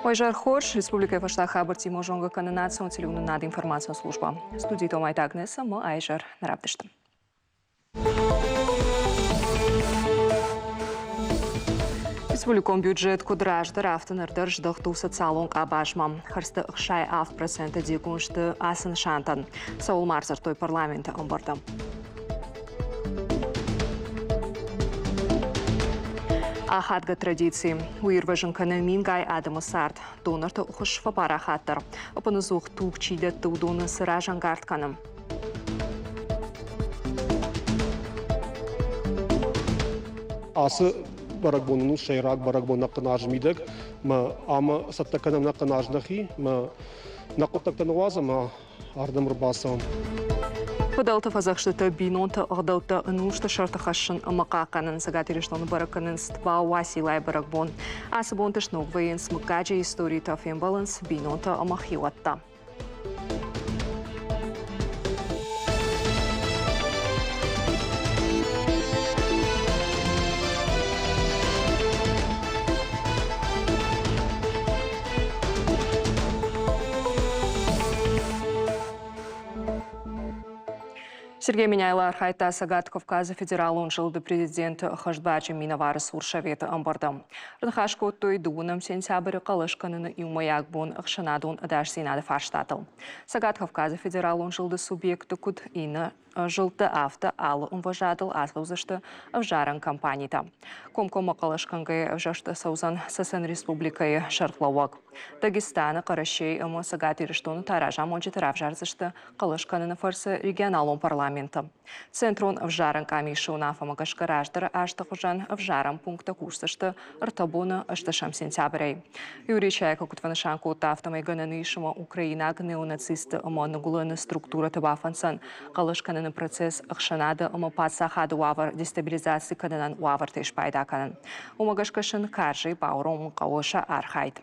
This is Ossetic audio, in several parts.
Уӕ зӕр хорз, республикӕйы фӕстаг хабӕрттимӕ зонгӕ кӕны национ телеуынынады информацион службӕ. Студийы Томайты Агнесса ӕмӕ айзӕр нӕ равдысты. Республикон бюджет куыд раздӕр, афтӕ ныр дӕр здӕхт у социалон къабазмӕ. Хӕрдзты 67% дегон сты ацы нысантӕн. Цӕуыл ма ӕрдзырдтой парламенты ӕмбырды. Ахадгӕ традици. Уый ирвӕзын кӕны мингай адӕмы цард. Донорты ӕххуыс фӕпарахатдӕр. Ӕппынӕдзух туг чи дӕтты, уыдоны цы разӕнгард кӕны? Ацы бӕрӕгбон у сӕйраг бӕрӕгбон нӕ хъыназы мидӕг. Мӕ ӕмӕ цӕттӕ кӕнӕм нӕ хъыназ нӕхи, мӕ нӕ хъуыддӕгтӕ ныууадзӕм ӕмӕ ардӕм ӕрбацӕуӕм. Фыдӕлты фӕдзӕхстытӕ бинонты ӕгъдӕуттӕ ӕнусты сӕрты хӕссын ӕмӕ хъахъхъӕнын Цӕгат Ирыстоны бӕрӕг кӕнынц Тбау Уациллайы бӕрӕгбон. Ацы бонты сног вӕййынц мыггаджы историтӕ, фембӕлынц бинонтӕ ӕмӕ хиуӕттӕ. Сергей Меняйло архайдта Цӕгат Кавказы федералон зылды президенты ӕххӕстбарджын минӕвары цур советы ӕмбырды. Ныхас кодтой дыууынӕм сентябры хъӕлӕс кӕныны иумӕйаг бон ӕхсӕнадон ӕдасдзинады фарстатыл. Цӕгат Кавказы федералон зылды субъектты куыд иннӕ зылдты, афтӕ алы ӕмвӕзадыл ацӕудзысты ӕвзарӕн кампанитӕ. Комкоммӕ хъӕлӕс кӕнгӕйӕ ӕвзӕрст ӕрцӕудзӕн Цӕцӕн Республикӕйы сӕргълӕууӕг. Дагестаны, Хъӕрӕсейы ӕмӕ Цӕгат Ирыстоны та разамонджыты равзардзысты хъӕлӕс кӕныны фӕрцы регионалон парламенты. Центрон ӕвзарӕн къамисы уынаффӕмӕ гӕсгӕ раздӕры азты хуызӕн ӕвзарӕн пункттӕ кусдзысты ӕртӕ боны ӕстдӕсӕм сентябрӕй. Юрий Чайка куыд фӕнысан кодта, афтӕмӕй гӕнӕн ис ӕмӕ украинаг неонацистты ӕмӕ ныгуылӕны структурӕты бафӕнддзӕн хъӕлӕс кӕныны процесс ӕхсӕнады ӕмӕ паддзахады уавӕр дестабилизаци кӕнынӕн уавӕртӕй спайда кӕнын. Уымӕ гӕсгӕ сын карзӕй бауромын хъӕуы сӕ архайд.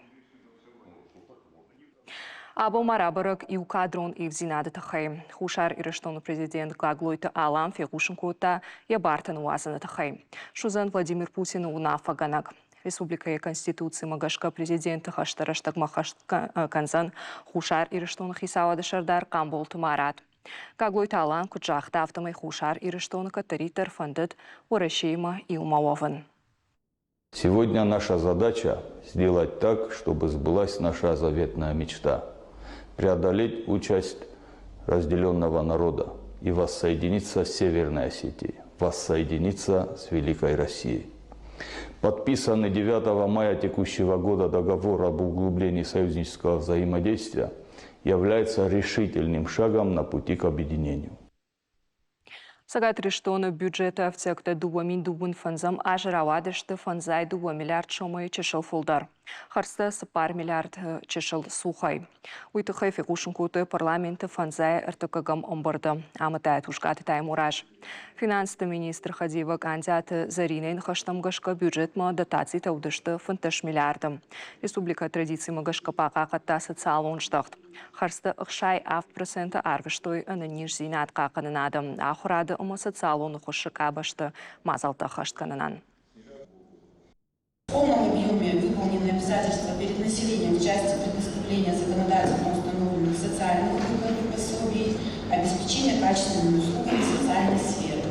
Абон ма рабӕрӕг иу кадрон ивдзинады тыххӕй. Хуссар Ирыстоны президент Гаглойты Алан фехъусын кодта йӕ бартӕ ныууадзыны тыххӕй. Суыдзӕн Владимир Путины уынаффӕгӕнӕг. Республикӕйы Конституцимӕ гӕсгӕ президенты хӕсты рӕстӕгмӕ хӕст кӕндзӕн Хуссар Ирыстоны хицауады сӕрдар Хъамболты Марат. Гаглойты Алан куыд загъта, афтӕмӕй Хуссар Ирыстоны кӕддӕриддӕр фӕндыд Уӕрӕсеимӕ иумӕ уӕвын. Сегодня наша задача сделать так, чтобы сбылась наша заветная мечта – преодолеть участь разделенного народа и воссоединиться с Северной Осетией, воссоединиться с Великой Россией. Подписанный 9 мая текущего года договор об углублении союзнического взаимодействия является решительным шагом на пути к объединению. Цӕгат Ирыстоны бюджеты ӕфтиӕгтӕ 2025 азы рауадысты фӕндзай дыууӕ миллиард сомӕй чысыл фылдӕр. Хӕрдзтӕ цыппар миллиард чысыл цухӕй. Уый тыххӕй фехъусын кодтой парламенты фӕндзай ӕртыккӕгӕм ӕмбырды, амыдта Тускъаты Таймураз. Финансты министр хӕдивӕг Андиаты Зӕринӕйы ныхӕстӕм гӕсгӕ бюджетмӕ дотацитӕ уыдысты 15 миллиарды. Республикӕ традицимӕ гӕсгӕ бахъахъхъӕдта социалон здӕхт. Хӕрдзты 67% арвыстой ӕнӕниздзинад хъахъхъӕнынады, ахуырады ӕмӕ социалон ӕххуысы къабӕзты мадзӕлттӕ ӕххӕст кӕнынӕн. В полном объеме выполнены обязательства перед населением в части предоставления законодательно установленных социальных выплат и пособий, обеспечения качественными услугами социальной сферы.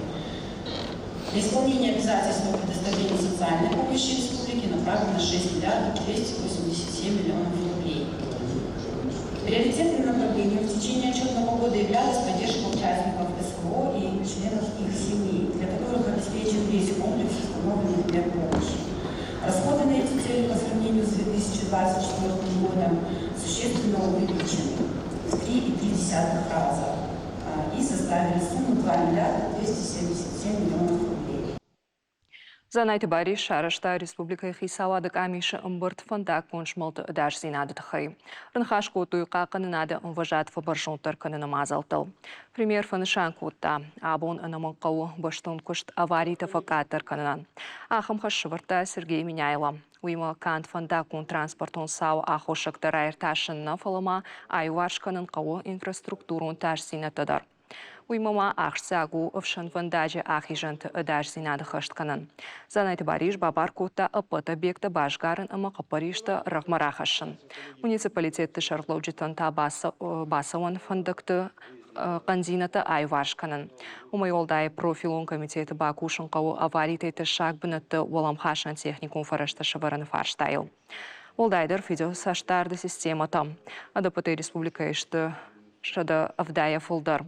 Для исполнения обязательств по предоставлению социальной помощи республике направлено 6 миллиардов 287 миллионов рублей. Приоритетным направлением в течение отчетного года являлась поддержка участников СВО и членов их семей, для которых обеспечен весь комплекс установленных мер помощи. Расходы на эти цели по сравнению с 2024 годом существенно увеличены в 3,3 раза и составили сумму 2 миллиарда 277 миллионов рублей. Дзанайты Барис сарӕзта республикӕйы хицауады къамисы ӕмбырд фӕндаггон змӕлды ӕдасдзинады тыххӕй. Ныхас кодтой хъахъхъӕнынады ӕмвӕзад фӕбӕрзонддӕр кӕныны мадзӕлттыл. Премьер фӕнысан кодта, абон ӕнӕмӕнг хъӕуы бӕстон куыст аваритӕ фӕкъаддӕр кӕнынӕн. Ахӕм хӕс сӕвӕрдта Сергей Меняйло. Уыимӕ канд фӕндаггон-транспортон цауы аххосӕгтӕ раиртасын нӕ, фӕлӕ ма аиуварс кӕнын хъӕуы инфраструктурон тасдзинӕдтӕ дӕр. Уыимӕ ма ахсджиаг у ӕфсӕнвӕндаджы ахизӕнты ӕдасдзинады хӕст кӕнын. Дзанайты Барис бабар кодта ӕппӕт объекттӕ басгарын ӕмӕ хъӕппӕристӕ рӕгъмӕ рахӕссын. Муниципалитетты сӕргълӕуджытӕн та бацӕуӕн фӕндӕгты хъӕндзинӕдтӕ аиуварс кӕнын. Уымӕй уӕлдай профилон комитеты бакусын хъӕуы аваритӕй тӕссаг бынӕтты уӕлӕмхасӕн техникон фӕрӕзтӕ сӕвӕрыны фарстайыл. Уӕлдайдӕр видеоцӕстдарды системӕтӕ. Ӕдӕппӕтӕй республикӕйы сты 170 фылдӕр.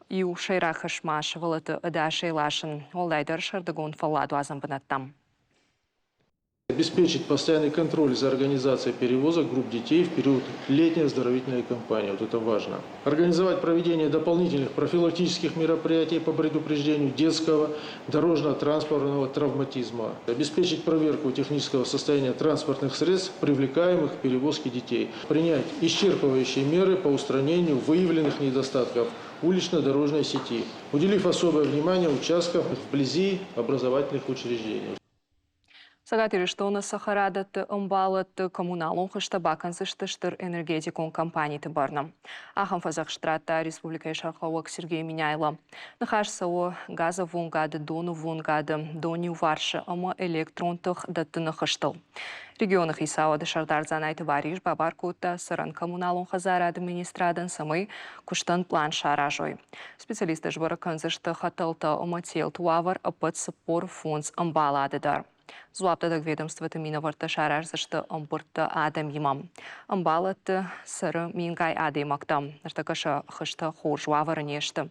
Иу сӕйраг хӕс ма сывӕллӕтты ӕдасӕй ласын, уӕлдайдӕр сӕрдыгон фӕлладуадзӕн бынӕттӕм. Обеспечить постоянный контроль за организацией перевозок групп детей в период летней оздоровительной кампании. Вот это важно. Организовать проведение дополнительных профилактических мероприятий по предупреждению детского дорожно-транспортного травматизма. Обеспечить проверку технического состояния транспортных средств, привлекаемых к перевозке детей. Принять исчерпывающие меры по устранению выявленных недостатков улично-дорожной сети, уделив особое внимание участкам вблизи образовательных учреждений. Цӕгат Ирыстоны цӕхӕрадӕтты ӕмбалӕдты коммуналон хызтӕ бакӕндзысты стыр энергетикон компаниты бӕрны. Ахӕм фӕдзӕхст радта республикӕйы сӕргълӕууӕг Сергей Меняйло. Ныхас цӕуы газӕввонгады, доныввонгады, дониуварсы ӕмӕ электрон тых дӕттыны хызтыл. Регионы хицауады сӕрдар Дзанайты Барис бабар кодта цӕрӕн-коммуналон хӕдзарады министрадӕн, цӕмӕй куыстӕн пълан саразой. Специалисттӕ сбӕрӕг кӕндзысты хӕтӕлтӕ ӕмӕ телты уавӕр ӕппӕт 45 ӕмбалады дӕр. Дзуапдӕттӕг ведомствоты минӕвӕрттӕ сараздзысты ӕмбырдтӕ адӕмимӕ. Ӕмбалӕдты цӕры мингай адӕймӕгтӕ. Ныртӕккӕ сӕ хызтӕ хорз уавӕры не сты.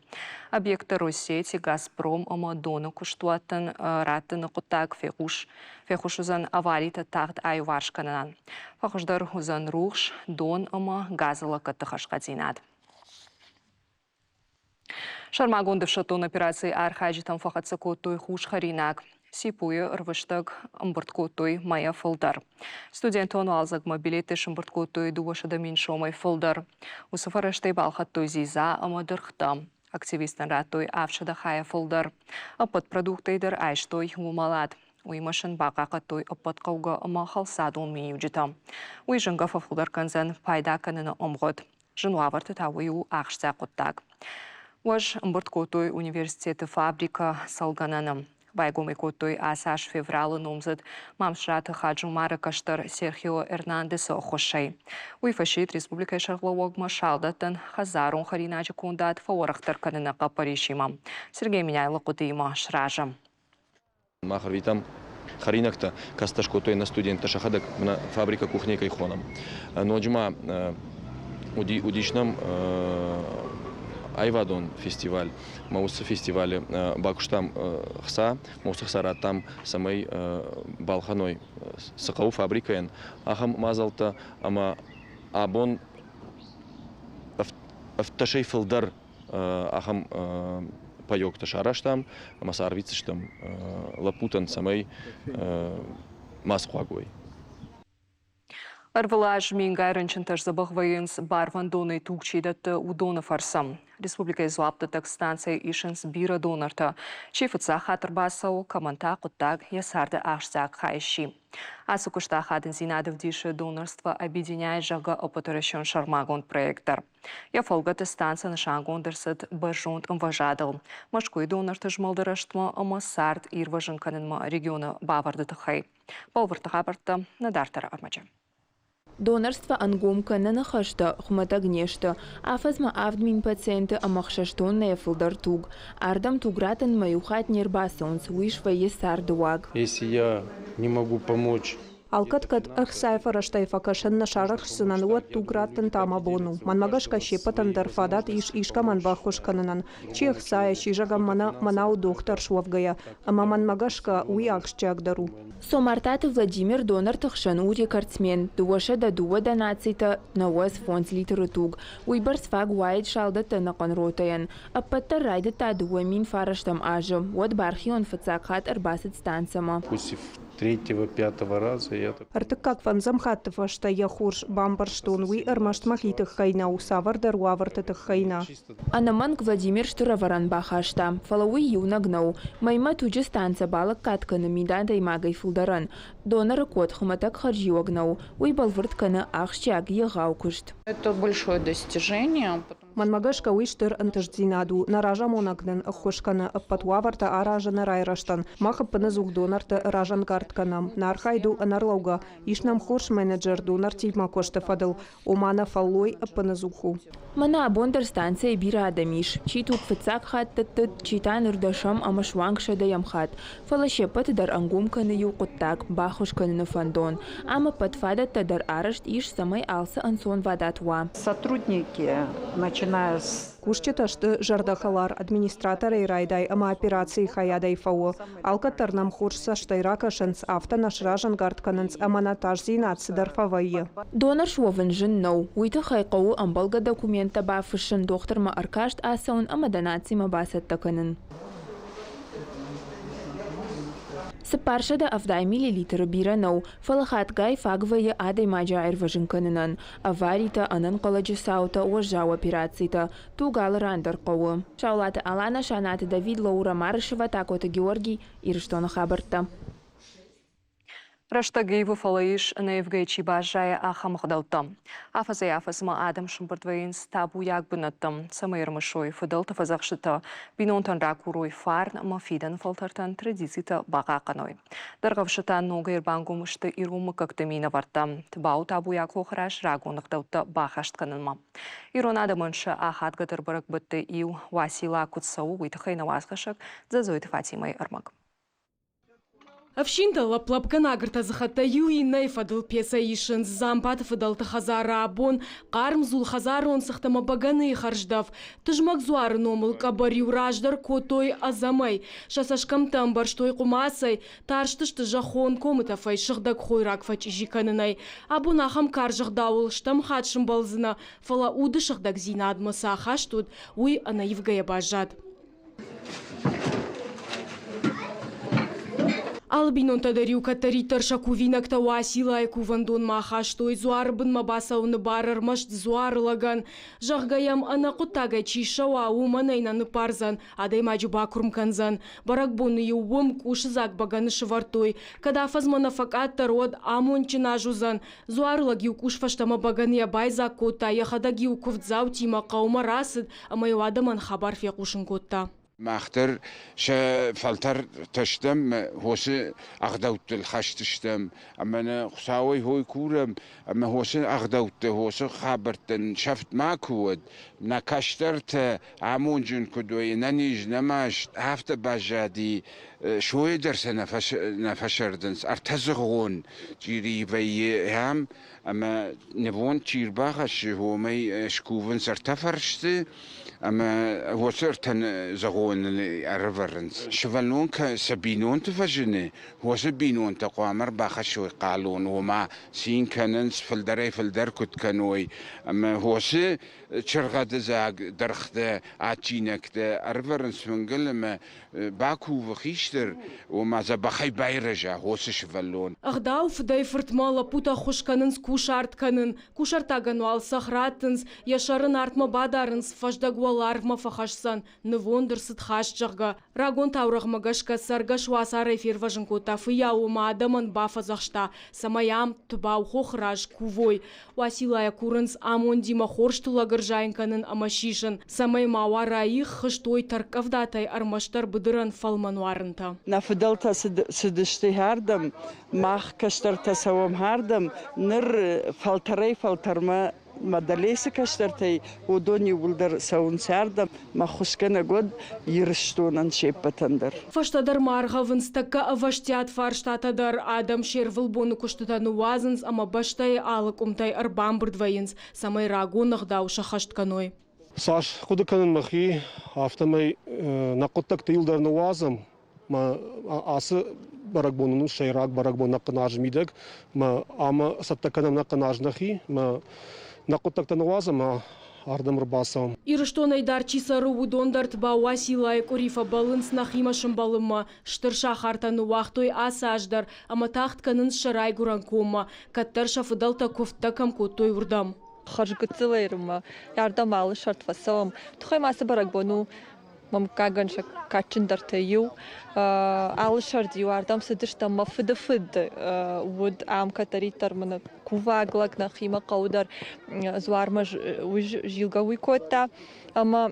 Объекттӕ Россети, Газпром ӕмӕ доны куыстуӕттӕн раттыны хъуыддаг фехъус феххуыс уыдзӕн аваритӕ тагъд аиуварс кӕнынӕн. Фӕхуыздӕр уыдзӕн рухс, дон ӕмӕ газы лӕггӕдты хӕрзхъӕддзинад. Сӕрмагонд ӕфсӕддон операцийы архайджытӕм фӕхӕццӕ кодтой хус хӕринаг. ЦИПУ-йы ӕрвыстӕг ӕмбырд кодтой мӕйӕ фылдӕр. Студентон уалдзӕгмӕ билеттӕ сӕмбырд кодтой 200 000 сомӕй фылдӕр. Уыцы фӕрӕзтӕй балхӕдтой дзидза ӕмӕ дыргътӕ. Активисттӕн радтой 700 хайӕ фылдӕр. Ӕппӕт продукттӕй дӕр айстой уымӕлад. Уыимӕ сын бахъахъхъӕдтой ӕппӕт хъӕугӕ ӕмӕ хӕлцадон миниуджытӕ. Уый зынгӕ фӕфылдӕр кӕндзӕн пайда кӕныны ӕмгъуыд. Зын уавӕрты та уый у ахсджиаг хъуыддаг. Уӕз ӕмбырд кодтой университеты фабрикӕ цӕлгӕнӕны. Байгом ӕй кодтой ацы аз февралы номдзыд Мамсыраты Хаджумары кӕстӕр Серхио Эрнандесы ӕххуысӕй. Уый фӕсидт республикӕйы сӕргълӕууӕгмӕ салдӕттӕн хӕдзарон хӕринаджы кондад фӕуӕрӕхдӕр кӕныны хъӕппӕрисимӕ. Сергей Меняйло хъуыдыимӕ сразы. Мах ӕрвитӕм хӕринӕгтӕ, кӕцытӕ скодтой нӕ студенттӕ сӕхӕдӕг, мӕнӕ фабрикӕ кухня кӕй хонӕм. Ноджы ма уыдис нӕм аивадон фестиваль. Мӕ уыцы фестивалы бакуыстам хца, мӕ уыцы хца радтам, цӕмӕй балхӕной цы хъӕуы фабрикӕйӕн, ахӕм мадзӕлттӕ ӕмӕ абон ӕвддӕсӕй фылдӕр ахӕм паёктӕ сарӕзтам ӕмӕ сӕ арвитдзыстӕм лӕппутӕн, цӕмӕй ма схъуаг уой. Ӕрвылаз мингай рынчынтӕ сдзӕбӕх вӕййынц барвӕндонӕй туг чи дӕтты, уыдоны фӕрцы. Республикӕйы дзуапдӕттӕг станцӕйы исынц бирӕ донортӕ. Чи фыццаг хатт ӕрбацӕуы, кӕмӕн та хъуыддаг йӕ царды ахсджиаг хай сси. Ацы куысты ахадындзинад ӕвдисы Донорство объединяет, зӕгъгӕ, ӕппӕтуӕрӕсеон сӕрмагонд проект дӕр. Йӕ фӕлгӕты станцӕ нысангонд ӕрцыд бӕрзонд ӕмвӕзадыл Мӕскуыйы донорты змӕлды рӕзтмӕ ӕмӕ цард ирвӕзын кӕнынмӕ регионы бавӕрды тыххӕй. Бӕлвырд хабӕрттӕ нӕ дарддӕры ӕрмӕджы. Донорство ӕнгом кӕныны хӕстӕ хуымӕтӕг не сты. Афӕдзмӕ 7000 пациенты ӕмӕ 6 тоннӕйӕ фылдӕр туг. Ардӕм туг раттынмӕ иу хатт не рбацӕуынц, уый свӕййы царды уаг. Если я не могу помочь Алкӕд кӕд ӕхцайы фӕрӕзтӕй фӕкӕсын нӕ сарӕхсдзынӕн, уӕд туг раттын та мӕ бон у. Мӕнмӕ гӕсгӕ се ппӕтӕн дӕр фадат ис искӕмӕн баххуыс кӕнынӕн. Чи ӕхцайӕ, чи зӕгъӕм, мӕнӕ мӕнау дохтыр суӕвгӕйӕ. Ӕмӕ мӕнмӕ гӕсгӕ уый ахсджиагдӕр у. Цомартаты Владимир донорты хсӕн у рекордсмен. 202 донацитӕ, 95 литры туг. Уыйбӕрц фаг уаид салдӕттӕ ӕнӕхъӕн ротӕйӕн. Ӕппӕт дӕр райдыдта 2009 азы. Уӕд бархион фыццаг хатт ӕрбацыд станцӕмӕ. Пусть третьего, пятого раза я Ӕртыккаг фӕндзӕм хатты фӕстӕ йӕ хорз бамбӕрстон, уый ӕрмӕст мӕхи тыххӕй нӕу, цавӕрдӕр уавӕрты тыххӕй нӕ. Ӕнӕмӕнг Владимир стыр ӕвӕрӕн бахаста, фӕлӕ уый иунӕг нӕу. Мӕймӕ туджы станцӕ балӕггад кӕны мин адӕймагӕй фылдӕрӕн. Доноры код хуымӕтӕг хӕрзиуӕг нӕу, уый бӕлвырд кӕны ахсджиаг егъау куыст. Это большое достижение. Мӕнмӕ гӕсгӕ уый стыр ӕнтыстдзинад у. Нӕ разамонӕг нын ӕххуыс кӕны ӕппӕт уавӕртӕ аразы нӕ райрӕзтӕн. Мах ӕппынӕдзух донорты разӕнгард кӕнӕм. Нӕ архайд у ӕнӕрлӕугӕ. Ис нӕм хорз менеджер донортимӕ куысты фӕдыл. Ома нӕ фӕллой ӕппынӕдзух у. Мӕнӕ абон дӕр станцӕйы бирӕ адӕм ис. Чи туг фыццаг хатт дӕтты, чи та ныр дӕсӕм ӕмӕ суанг сӕдӕйӕм хатт. Фӕлӕ се ппӕты дӕр ӕнгом кӕны иу хъуыддаг – баххуыс кӕныны фӕндон. Ам ӕппӕт фадӕттӕ дӕр арӕзт ис, цӕмӕй алцы ӕнцонвадат уа. Сотрудники, начиная с Кусджытӕ сты зӕрдӕхӕлар администраторӕй райдай ӕмӕ операцийы хайадӕй фӕуы. Алкӕддӕр нӕм хорз цӕстӕй ракӕсынц, афтӕ нӕ сразӕнгард кӕнынц ӕмӕ нӕ тасдзинад цыдӕр фӕвӕййы. Донор суӕвын зын нӕу. Уый тыххӕй хъӕуы ӕмбӕлгӕ документтӕ бафыссын, дохтырмӕ ӕркаст ацӕуын ӕмӕ донацимӕ бацӕттӕ кӕнын. 470 миллилитры бирӕ нӕу, фӕлӕ хатгай фаг вӕййы адӕймаджы аирвӕзын кӕнынӕн. Аваритӕ, ӕнӕнхъӕлӕджы цаутӕ, уӕззау операцитӕ. Туг алы ран дӕр хъӕуы. Саулаты Алана, Санаты Давид, Лаура Марышева, Такоты Георгий, Ирыстоны хабӕрттӕ. Рӕстӕг ивы, фӕлӕ ис, ӕнӕивгӕ чи баззайы, ахӕм ӕгъдӕуттӕ. Афӕдзӕй-афӕдзмӕ адӕм сӕмбырд вӕййынц табуйаг бынӕттӕм, цӕмӕй ӕрмысой фыдӕлты фӕдзӕхстытӕ, бинонтӕн ракурой фарн ӕмӕ фидӕны фӕлтӕртӕн традицитӕ бахъахъхъӕной. Дӕргъӕвсы та ногӕй ӕрбангом сты ирон мыггӕгты минӕвӕрттӕ. Тбауы табуйаг хохы раз рагон ӕгъдӕуттӕ баххӕст кӕнынмӕ. Ирон адӕмӕн сӕ ахадгӕдӕр бӕрӕгбӕттӕй иу Уацилла куыд цӕуы, уый тыххӕй нӕ уацхӕссӕг Дзӕдзойты Фатимӕйы ӕрмӕг. Ӕфсинтӕ лӕпп-лӕпгӕнаг ӕртӕдзыхӕттӕ иу иннӕйы фӕдыл пецӕй исынц Дзампаты фыдӕлты хӕдзары абон хъарм дзул хӕдзарон цыхт ӕмӕ бӕгӕныйы хӕрздӕф. Тызмӕг дзуары номыл къӕбӕр-иу раздӕр кодтой ӕдзӕмӕй, сӕ цӕсгӕмттӕ ӕмбӕрзтой хъуымацӕй, тарстысты зӕххон комы тӕфӕй сыгъдӕг хойраг фӕчъизи кӕнынӕй. Абон ахӕм карз ӕгъдауыл стӕм хатт сымбӕлдзынӕ, фӕлӕ уды сыгъдӕгдзинадмӕ цы ахаст уыд, уый ӕнӕивгӕйӕ баззад. Алы бинонтӕ дӕр-иу кӕддӕриддӕр сӕ кувинӕгтӕ Уациллайы кувӕндонмӕ ахастой дзуары бынмӕ бацӕуыны бар ӕрмӕст дзуары лӕгӕн. Зӕгъгӕ йӕм ӕнӕхъуыддагӕй чи ссӕуа, уымӕн ӕй нӕ ныппардзӕн, адӕймаджы бакуырм кӕндзӕн. Бӕрӕгбоны-иу уым къусыдзаг бӕгӕны сывӕрдтой. Кӕд афӕдзмӕ нӕ фӕкъаддӕр, уӕд амондджын аз уыдзӕн. Дзуары лӕг-иу къус фӕстӕмӕ бӕгӕныйӕ байдзаг кодта, йӕхӕдӕг-иу куывддзаутимӕ хъӕумӕ рацыд ӕмӕ-иу адӕмӕн хабар фехъусын кодта. Мах дӕр сӕ фӕлтӕртӕ стӕм, хосы ӕгъдӕуттыл хӕст стӕм ӕмӕ нӕ Хуыцауӕй хой курӕм ӕмӕ хосы ӕгъдӕутты, хосы хабӕрттӕн сӕфт макуы уӕд. Нӕ кӕстӕртӕ амонджын куыд уой, ӕнӕниз, нӕмаст, афтӕ баззади, сойы дӕр сӕ нӕ фӕсӕрдынц. Ӕртӕдзыгъон чъири вӕййы ам ӕмӕ нывонд чи рбахӕссы, уымӕй скувынц ӕртӕ фӕрсты ӕмӕ уыцы ӕртӕ зӕгъоны ӕрӕвӕрынц. Сывӕллон цы бинонты фӕзыны, уыцы бинонтӕ хъуамӕ ӕрбахӕссой хъалон, ома цин кӕнынц, фылдӕрӕй-фылдӕр куыд кӕной. Ӕмӕ уыцы чыргъӕды дзаг дыргътӕ, адджинӕгтӕ ӕрывӕрынц фынгыл ӕмӕ бакувы хистӕр, ома дзӕбӕхӕй байрӕза уыцы сывӕллон. Ӕгъдау фыдӕй-фыртмӕ лӕппутӕ ххуыс кӕнынц кусарт кӕнын. Кусӕрттагӕн уал цӕхх раттынц, йӕ сӕр ын артмӕ бадарынц, фӕздӕг уӕларвмӕ фӕхӕсдзӕн, нывонд ӕрцыд хаст, зӕгъгӕ. Рагон таурӕгъмӕ гӕсгӕ цӕргӕс уацарӕй фервӕзын кодта фыййауы ӕмӕ адӕмӕн бафӕдзӕхста, цӕмӕй ам, Тбау хохы раз, кувой. Уациллайӕ курынц амондимӕ хорз тыллӕг ӕрзайын кӕнын ӕмӕ сисын, цӕмӕй ма уа раих хызт уой тӕрккъӕвдатӕй ӕрмӕстдӕр быдырӕн фӕлмӕн уарынтӕ. Нӕ фыдӕлтӕ цыдысты хӕрдӕм, мах кӕстӕртӕ цӕуӕм хӕрдӕм. Ныр фӕлтӕрӕй-фӕлтӕрмӕ Мадалесы кӕстӕртӕй уыдон иууылдӕр цӕуынц ардӕм. Мӕ хуысгӕнӕг уӕд Ирыстонӕн се ппӕтӕн дӕр. Фӕстӕдӕр ма ӕргъӕвынц тӕккӕ ӕвӕстиат фарстатӕ дӕр. Адӕм се рвылбоны куыстытӕ ныууадзынц ӕмӕ бӕстӕйы алы къуымтӕй ӕрбамбырд вӕййынц, цӕмӕй рагон ӕгъдау сӕххӕст кӕной. Цас хъуыды кӕнын мӕхи, афтӕмӕй нӕ хъуыддӕгты иуылдӕр ныууадзӕм. Ацы бӕрӕгбон у сӕйраг бӕрӕгбон нӕ хъыназы мидӕг. Ӕмӕ цӕттӕ кӕнӕм нӕ хъыназ нӕхи, нӕ хъуыддӕгтӕ ныууадзӕм ӕмӕ ардӕм ӕрбацӕуӕм. Ирыстонӕй дӕр чи цӕры, уыдон дӕр Тбау-Уациллайы къуыри фӕбӕллынц нӕхимӕ сымбӕлынмӕ. Стыр сахартӕ ныууагътой ацы аз дӕр ӕмӕ тагъд кӕнынц сӕ райгуырӕн коммӕ, кӕддӕр сӕ фыдӕлтӕ куывдтӕ кӕм кодтой, уырдӕм. Хӕрзгыццылӕй рынмӕ ардӕм алы сӕрд фӕцӕуӕм. Тухӕй ма цы бӕрӕгбон у? Мӕ мыггагӕн сӕ кадджындӕртӕй иу. Алы сӕрд-иу ардӕм цыдыстӕм. Мӕ фыды фыд уыд ам кӕддӕриддӕр мын кувӕг лӕг нӕхимӕ хъӕуы дӕр дзуармӕ уый зилгӕ уый кодта. Ӕмӕ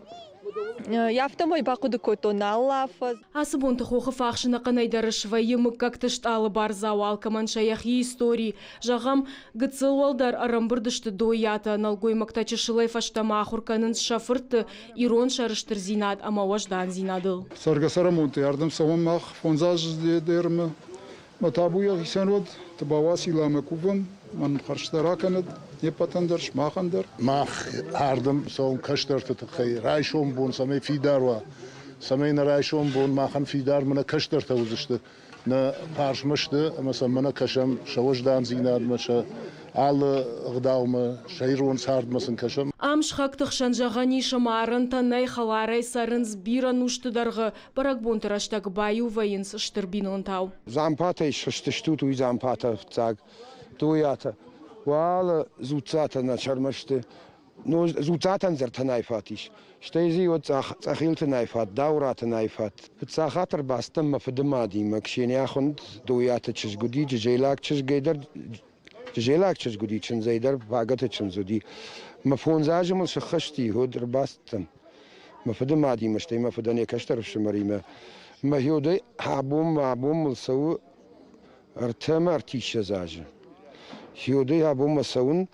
афтӕмӕй бахъуыды кодтон нал афӕдз. Ацы бонты хохы фахсы ӕнӕхъӕнӕй дӕр свӕййы мыггӕгты стъалы бардзау алкӕмӕн сӕ йӕхи истори. Зӕгъӕм, гыццыл уӕлдӕр ӕрӕмбырд сты доййатӕ, нӕлгоймӕгтӕ чысылӕй фӕстӕмӕ ахуыр кӕнынц сӕ фыртты ирон сӕрыстырдзинад ӕмӕ уӕздандзинадыл. Цӕргӕ-цӕрӕнбонты ардӕм цӕуӕм мах фондзаздзыд дӕр мӕ табу йӕхицӕн уӕд, Тыбауацилламӕ кувӕм, мӕн хӕрзтӕ ракӕнӕд не ппӕтӕн дӕр, сымахӕн дӕр. Мах ардӕм цӕуӕм кӕстӕрты тыххӕй, райсом бон цӕмӕй фидар уа, цӕмӕй нӕ райсом бон махӕн фидар мӕнӕ кӕстӕртӕ уыдзысты, нӕ фарсмӕ сты ӕмӕ сӕм мӕнӕ кӕсӕм сӕ уӕздандзинадмӕ, сӕ алы ӕгъдаумӕ, сӕ ирон цардмӕ сын кӕсӕм. Ам сыхӕгты хсӕн зӕгъӕн ис ӕмӕ арӕнтӕ нӕй хӕларӕй цӕрынц бирӕ нусты дӕргъы, бӕрӕгбонты рӕстӕг баиу вӕййынц стыр бинонтау. Дзампатӕй схызтыстут, уый Дзампатӕ фыццаг, Дойатӕ. Уӕлӕ Дзуццатӕ нӕ сӕрмӕ сты. Дзуццатӕн дӕр тӕнӕйфат ис. Стӕй дзы уӕд Цъӕхилты найфат, Дауыраты найфат. Фыццаг хатт ӕрбацыдтӕн мӕ фыды мадимӕ. Ксения хуынд Дойаты чызг уыди, Джызӕйлаг чызгӕй дӕр Джызӕйлаг чызг уыди, чындзӕй дӕр Багаты чындз уыди. Мӕ фондз азы мыл сыххӕсти, уӕд ӕрбацыдтӕн. Мӕ фыды мадимӕ, стӕй мӕ фыдӕн йӕ кӕстӕр ӕфсымӕримӕ. Мӕ хиодӕй абонмӕ абон мыл цӕуы ӕртӕ ӕмӕ ӕртиссӕдз азы. Хиодӕй абонмӕ цӕуын,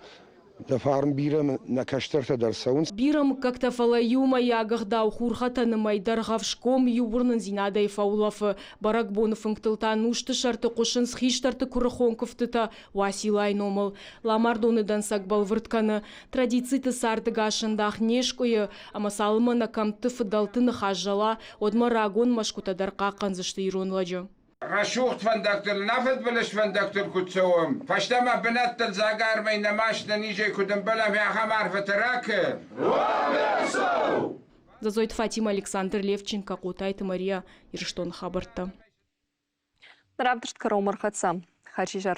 дӕ фарн бирӕ нӕ кӕстӕртӕ дӕр цӕуынц. Бирӕ мыггӕгтӕ, фӕлӕ иумӕйаг ӕгъдау хурхӕтӕны мӕй Дӕргъӕвсгом иу уырнындзинадӕй фӕулӕфы. Бӕрӕгбоны фынгтыл та нусты сӕрты хъуысынц хистӕрты куырыхон куывтытӕ Уациллайы номыл. Ламардоны дӕнцӕг бӕлвырд кӕны, традициты цардыгас ӕндах не скъуыйы, ӕмӕ цалынмӕ нӕ кӕмтты фыдӕлты ныхас зӕла, уӕдмӕ рагон мӕсгуытӕ дӕр хъахъхъӕндзысты ирон лӕджы. Рӕсугъд фӕндӕгтыл, нӕ фыдбылыз фӕндӕгтыл куыд цӕуӕм, фӕстӕмӕ бынӕттыл дзагармӕй нӕ маст нӕ низӕй куыд ӕмбӕлӕм, ахӕм арфӕтӕ ракӕ! Дзодзойты Фатимӕ, Александр Левченко, Хъотайты Мария, Ирыстоны хабӕрттӕ. Равдыст кӕронмӕ ӕрхӕццӕ. Хӕрзизӕр.